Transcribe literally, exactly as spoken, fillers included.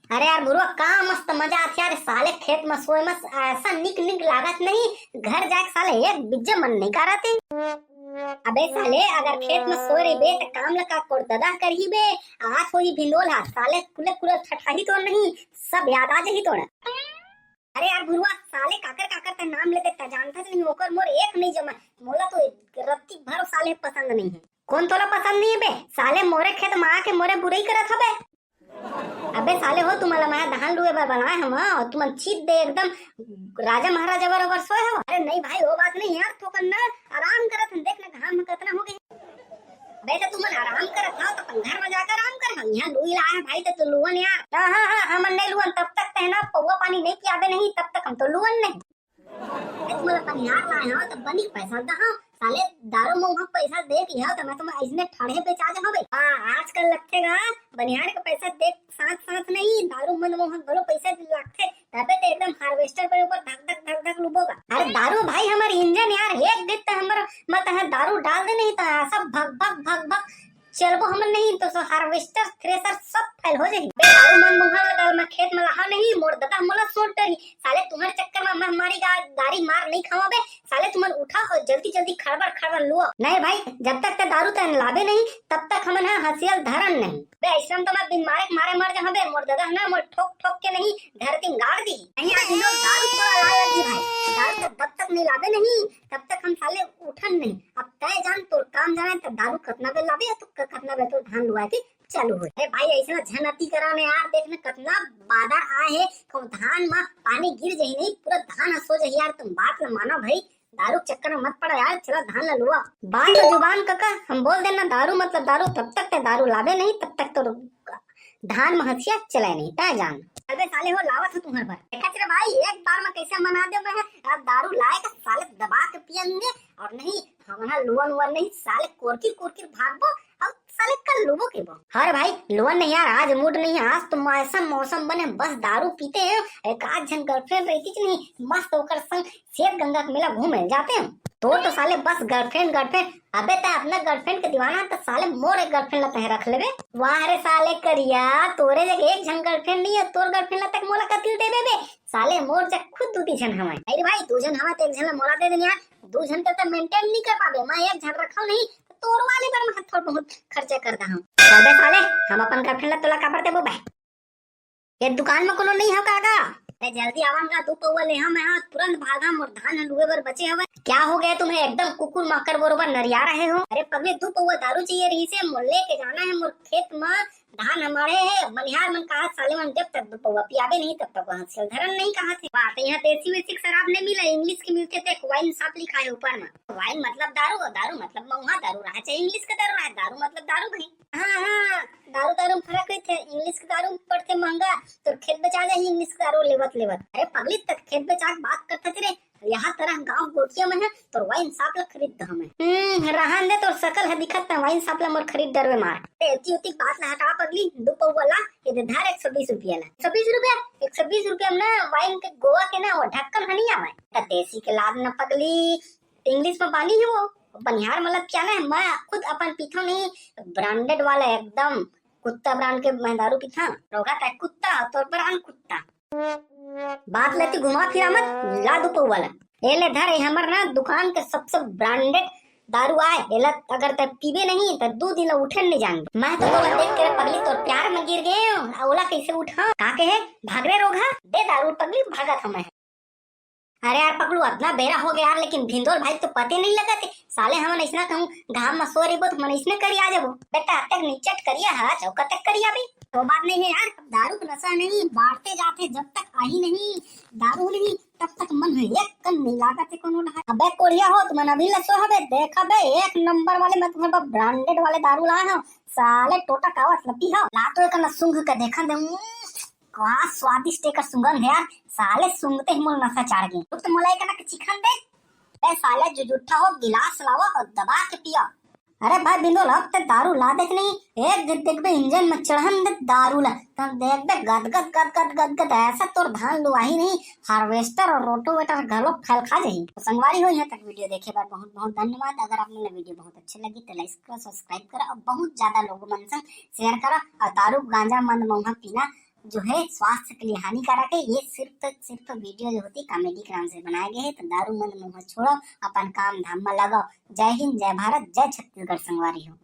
अरे यार भुरुआ, का मस्त मजा आथे यार साले खेत म सोए म, ऐसा निक निक लागत नहीं। घर जाके साले एक बिज्जे मन नहीं करत हे। अबे साले, अगर खेत म सोए रहिबे त काम ल का कोर ददा करही बे? आत होही भिंदोल हा, साले कुले कुले ठठाही तोर नहीं, सब याद आ जही तोर। अरे यार भुरुआ, साले काकर काकर ते नाम लेते त जानथस नहीं, ओकर मोर एक नहीं जमा। मोला तो रत्ती भर साले पसंद नहीं है। कौन तोला पसंद नहीं है बे? साले मोरे खेत म आके मोरे बुराई करत हबे। अबे साले हो, तुमला मैं धान लुए बर बनाए हव, अउ तुमन छीत दे एकदम राजा महाराजा बरोबर सोए हव। अरे नहीं भाई, वो बात नहीं यार, थोकन ना आराम करत हन, देख ना घाम में कतना हो गए। अबे तो तुमन आराम करत हव तो अपन घर में जाकर आराम कर, हम यहाँ लुई लाए हैं भाई, तो तू लुअन यार। हाँ हाँ हाँ, हमन नहीं लुअन, तब तक तहना पौवा पानी नहीं पियाबे नहीं, तब तक हम तो लुअन नहीं। अरे तुमन अपन यार लाए हो तो बनी पैसा दहा, साले दारू मउहा पैसा दे के हो तो मैं तुम्हें इसने ठाढ़े बेचा दे हो बे। हाँ, आजकल लगथे गा बनिहार के पैसा दे, साथ साथ नहीं, दारू मन मउहा घलो पैसा लगथे, तबे तो एकदम हार्वेस्टर के ऊपर धक धक धक धक लुबोगा। अरे दारू भाई हमर इंजन यार, एक दिन तो हमर मत है दारू डाल दे नहीं तो सब भक भक भक भक चलबो हमन नहीं तो सो हार्वेस्टर थ्रेसर सब फेल हो जाही। बे दारू मन मउहा लगा मैं खेत में लहा नहीं, मोर ददा मोला सोट डरी। साले तुम्हर चक्कर में मैं हमारी गा-, गारी मार नहीं खावा बे। साले तुमन उठा और जल्दी जल्दी खड़बड़ खड़बड़ लुआ। नहीं भाई, जब तक ते दारू तन लाबे नहीं तब तक हमन हा हंसियल धरन नहीं। बे ऐसा तो मैं बिन मारे के मारे मर जाहा बे, मोर ददा ना मोर ठोक ठोक के नहीं धरती गाड़ दी। नहीं आज लोग दारू थोड़ा लाया जी भाई, दारू तो तब तक नहीं लाबे नहीं तब तक हम साले उठन नहीं। अब तय जान तोर काम जाने तो दारू कतना बेर लाबे तो क-, कतना बेर तो धान लुआ के चालू हो। अरे भाई ऐसा झन अति करा ने यार, देख ना कतना बादर आए है, को धान में पानी गिर जाही नहीं, पूरा धान ह सो जाही यार, तुम बात ला मानो भाई, दारू के चक्कर में मत पड़ा यार, चला धान ला लुआ। बात तो जुबान कका, हम बोल देना दारू मतलब दारू, तब तक ते दारू लाबे नहीं तब तक तो धान में हंसिया चलाए नहीं, तय जान। अबे साले हो लावत हो तुम्हारे पर। देखा रे भाई, एक बार में कैसे मना दे मैं, अब दारू लाए का साले दबा के पियेंगे, और नहीं, हम ना लुअन वुअन नहीं, साले कोरकिर कोरकिर भागबो, और साले कल लुबो के बो। अरे भाई, लुअन नहीं यार, आज मूड नहीं है, आज तो ऐसा मौसम बने, बस दारू पीते हैं, एक आध झन गर्लफ्रेंड रहती कि नहीं, मस्त ओकर संग सेठ गंगा के मेला घूमे जाते हैं। तो, तो साले बस गर्लफ्रेंड, गर्लफ्रेंड, अबे तै अपना गर्लफ्रेंड के दीवाना, तो साले मोर एक गर्लफ्रेंड ला तै रख लेबे। वाह रे साले करिया, तोरे जग एक झन गर्लफ्रेंड नहीं है, तोर गर्लफ्रेंड ला तक मोला कतिल देबे बे? साले मोर जग खुद दू तीन झन हवय। अरे भाई, दू झन हवय तो एक झन ला मोला दे देन यार, दू झन के तो मेंटेन नहीं कर पाबे, मैं एक झन रखा नहीं, तो तोर वाले बर मैं थोड़ा बहुत खर्चा कर दहा हूँ। अबे साले, हम अपन गर्लफ्रेंड ला तोला काबर देबो बे? ये दुकान में कोनो नहीं हो का गा? अरे जल्दी आवन गा, दू पौवा ले हम यहाँ तुरंत भागा, मोर धान ह लुए बर बचे हवय। क्या हो गया तुम्हें, एकदम कुकुर माकर बरोबर नरिया रहे हो? अरे पगले, दू पौवा दारू चाहिए रही से, मोर लेके जाना है, मोर खेत में धान हमारे है, बनिहार मन कहा साले मन जब तक दू पौवा पियाबे नहीं तब तक वहाँ से धरन नहीं कहा थे। बात यहाँ देसी वेसी के शराब नहीं मिला, इंग्लिश के मिलते थे, वाइन शॉप लिखा है ऊपर में। वाइन मतलब दारू, और दारू मतलब मऊहा दारू रहा, चाहे इंग्लिश का दारू रहा, दारू मतलब दारू भाई। हाँ हाँ, दारू दारू में फर्क रहिथे, इंग्लिश के दारू पड़थे महंगा, तोर खेत बेचा जाही इंग्लिश के दारू लेवत लेवत। अरे पगली, तक खेत बेचा के बात करत हस रे, यहाँ तरह गांव गोठिया में है, तोर वाइन शॉप ला खरीद दहूं मैं। हम्म, रहन दे, तोर शकल ह दिखत ना, वाइन शॉप ला मोर खरीद डरवे मार। ए, एती उती बात ला हटा पगली, दू पौवा ला, ये दे धर एक सौ बीस रुपया ला। एक सौ बीस रुपया? एक सौ बीस रुपया में ना वाइन के गोवा के ना वो ढक्कन ह नहीं आवे। त देसी के लाद ना पगली, इंग्लिश में पानी ही वो, बनिहार मतलब क्या ना, मैं खुद अपन पीथो नहीं, ब्रांडेड वाला एकदम कुत्ता ब्रांड के मैं दारू पीथा। रोगा तै कुत्ता, तोर ब्रांड कुत्ता। बात लेती घुमा फिरा मत, ला दू पौवा ला। ए ले धर, ए हमर ना दुकान के सबसे ब्रांडेड दारू आय, एला अगर तै पीबे नहीं त दू दिन ला उठे नहीं जान। मैं तो तोला देख के पगली तोर प्यार में गिर गए हूँ, ओला कैसे उठा? का कहे? भाग रे रोगा, दे दारू पगली, भागत हूँ मैं। अरे यार पगलू, अतना बेरा हो गया यार, लेकिन भिंदोल भाई तो पते नहीं लगत हे। साले हमन अइसना कहूँ घाम म सो रहिबो त हमन अइसने करिया जबो। बेटा अतेक निचट करिया हा, चौकतेक करिया भी। तो बात नहीं है यार, दारू के नशा नहीं, बाढ़ते जाते, जब तक आही नहीं दारू नहीं, तब तक मन है एक कन नहीं लागत हे कोनो ढाई। अबे कोढ़िया हो, तुमन अभी ले सो हबे, देखबे एक नंबर वाले मैं तुम्हारे ब्रांडेड वाले दारू लाए हूँ। साले टोटा कावत लपी हो, ला तो एक ना सूंघ के देखा दे। का स्वादिष्ट एकर सुगंध हे यार, साले सूंघते ही मोर नसा चढ़ गे। रुक तो मोला एक ना के चिखन दे। ए साले जुजुट्ठा हो, गिलास लावा और दबा के पिया। अरे भाई बिंदोल, अब ते दारू ला देख नहीं, एक दिन देखबे इंजन में चढ़न दे दारू ला, तब देखबे गद गद गद गद गद गद, ऐसा तोर धान लुआही नहीं, हार्वेस्टर और रोटोवेटर घलो फैल खा जाही। तो संगवारी हो, यहाँ तक वीडियो देखे बर बहुत बहुत धन्यवाद। अगर आप मन ला वीडियो बहुत अच्छे लगी तो लाइक करो, सब्सक्राइब करो और बहुत ज्यादा लोग मन संग शेयर करो और दारू गांजा मंद मऊहा पीना जो है स्वास्थ्य के लिए हानिकारक है। ये सिर्फ सिर्फ वीडियो जो होती कॉमेडी के नाम से बनाए गए है। तो दारू मद मुंह छोड़ो, अपन काम धाम में लगाओ। जय हिंद, जय भारत, जय छत्तीसगढ़ संगवारी हो।